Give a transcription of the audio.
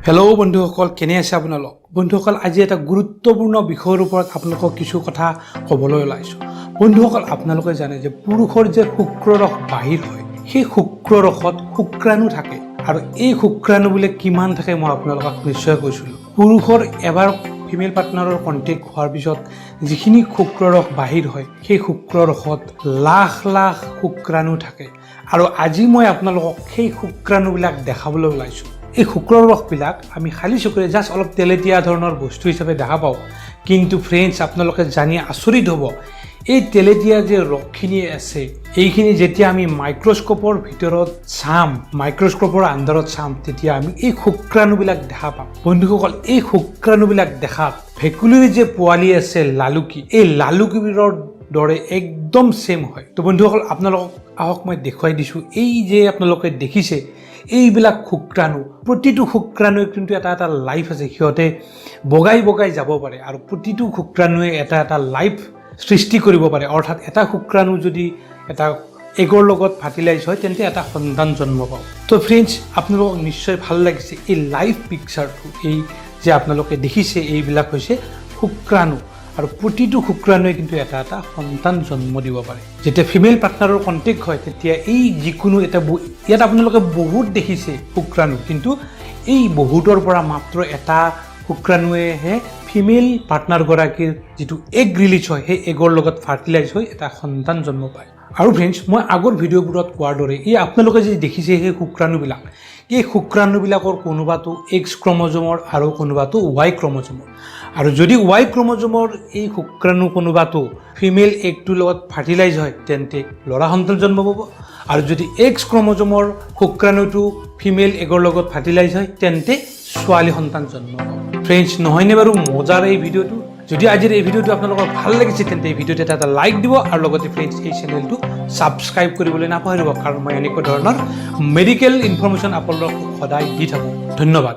Hello' বন্ধুসকল, কেনে আছে আপোনালোক? বন্ধুসকল, আজি এটা গুৰুত্বপূৰ্ণ বিষয়ৰ ওপৰত আপোনালোকক কিছু কথা ক'বলৈ ওলাইছোঁ। বন্ধুসকল, আপোনালোকে জানে যে পুৰুষৰ যে শুক্ৰৰস বাহিৰ হয়, সেই শুক্ৰৰসত শুক্ৰাণু থাকে আৰু এই শুক্ৰাণু বোলে কিমান থাকে, মই আপোনালোকক নিশ্চয় কৈছিলোঁ। পুৰুষৰ এবাৰ ফিমেল পাৰ্টনাৰৰ কণ্টেক্ট হোৱাৰ পিছত যিখিনি শুক্ৰৰস বাহিৰ হয়, সেই শুক্ৰৰসত লাখ লাখ শুক্ৰাণু থাকে আৰু আজি মই আপোনালোকক সেই শুক্ৰাণুবিলাক দেখাবলৈ ওলাইছোঁ। এই শুক্ৰৰসবিলাক আমি খালী চকুৰে জাষ্ট অলপ তেলেতীয়া ধৰণৰ বস্তু হিচাপে দেখা পাওঁ। কিন্তু ফ্ৰেণ্ডছ, আপোনালোকে জানি আচৰিত হ'ব, এই তেলেতীয়া যে ৰসখিনি আছে, এইখিনি যেতিয়া আমি মাইক্ৰস্ক'পৰ ভিতৰত চাম, মাইক্ৰস্ক'পৰ আণ্ডাৰত চাম, তেতিয়া আমি এই শুক্ৰাণুবিলাক দেখা পাম। বন্ধুসকল, এই শুক্ৰাণুবিলাক দেখাত ভেকুলীৰ যে পোৱালি আছে লালুকি, এই লালুকিবোৰৰ দৰে একদম ছেম হয়। তো বন্ধুসকল, আপোনালোকক আহক মই দেখুৱাই দিছোঁ। এই যে আপোনালোকে দেখিছে এইবিলাক শুক্ৰাণু, প্ৰতিটো শুক্ৰাণুৱে কিন্তু এটা এটা লাইফ আছে। সিহঁতে বগাই বগাই যাব পাৰে আৰু প্ৰতিটো শুক্ৰাণুৱে এটা এটা লাইফ সৃষ্টি কৰিব পাৰে। অৰ্থাৎ এটা শুক্ৰাণু যদি এটা এগৰ লগত ফাৰ্টিলাইজ হয়, তেন্তে এটা সন্তান জন্ম পাব। তো ফ্ৰেণ্ডছ, আপোনালোকক নিশ্চয় ভাল লাগিছে এই লাইভ পিকচাৰটো। এই যে আপোনালোকে দেখিছে, এইবিলাক হৈছে শুক্ৰাণু আৰু প্ৰতিটো শুক্ৰাণুৱে কিন্তু এটা এটা সন্তান জন্ম দিব পাৰে। যেতিয়া ফিমেল পাৰ্টনাৰৰ কণ্টেক্ট হয়, তেতিয়া এই যিকোনো এটা ইয়াত আপোনালোকে বহুত দেখিছে শুক্ৰাণু, কিন্তু এই বহুতৰ পৰা মাত্ৰ এটা শুক্ৰাণুৱেহে ফিমেল পাৰ্টনাৰগৰাকীৰ যিটো এগ ৰিলিজ হয়, সেই এগৰ লগত ফাৰ্টিলাইজ হৈ এটা সন্তান জন্ম পায়। আৰু ফ্ৰেণ্ডছ, মই আগৰ ভিডিঅ'বোৰত কোৱাৰ দৰে এই আপোনালোকে যে দেখিছে সেই শুক্ৰাণুবিলাক, এই শুক্ৰাণুবিলাকৰ কোনোবাটো এক্স ক্ৰমজমৰ আৰু কোনোবাটো ৱাই ক্ৰমজমৰ। আৰু যদি ৱাই ক্ৰমজমৰ এই শুক্ৰাণু কোনোবাটো ফিমেল এগটোৰ লগত ফাৰ্টিলাইজ হয়, তেন্তে ল'ৰা সন্তান জন্ম পাব আৰু যদি এক্স ক্ৰমজমৰ শুক্ৰাণুটো ফিমেল এগৰ লগত ফাৰ্টিলাইজ হয়, তেন্তে ছোৱালী সন্তান জন্ম পাব। ফ্ৰেণ্ডছ, নহয়নে বাৰু মজাৰ এই ভিডিঅ'টো? যদি আজিৰ এই ভিডিঅ'টো আপোনালোকৰ ভাল লাগিছে, তেন্তে এই ভিডিঅ'টো এটা এটা লাইক দিব আৰু লগতে ফ্ৰেণ্ডছ, এই চেনেলটো ছাবস্ক্ৰাইব কৰিবলৈ নাপাহৰিব, কাৰণ মই এনেকুৱা ধৰণৰ মেডিকেল ইনফৰ্মেশ্যন আপোনালোকক সদায় দি থাকোঁ। ধন্যবাদ।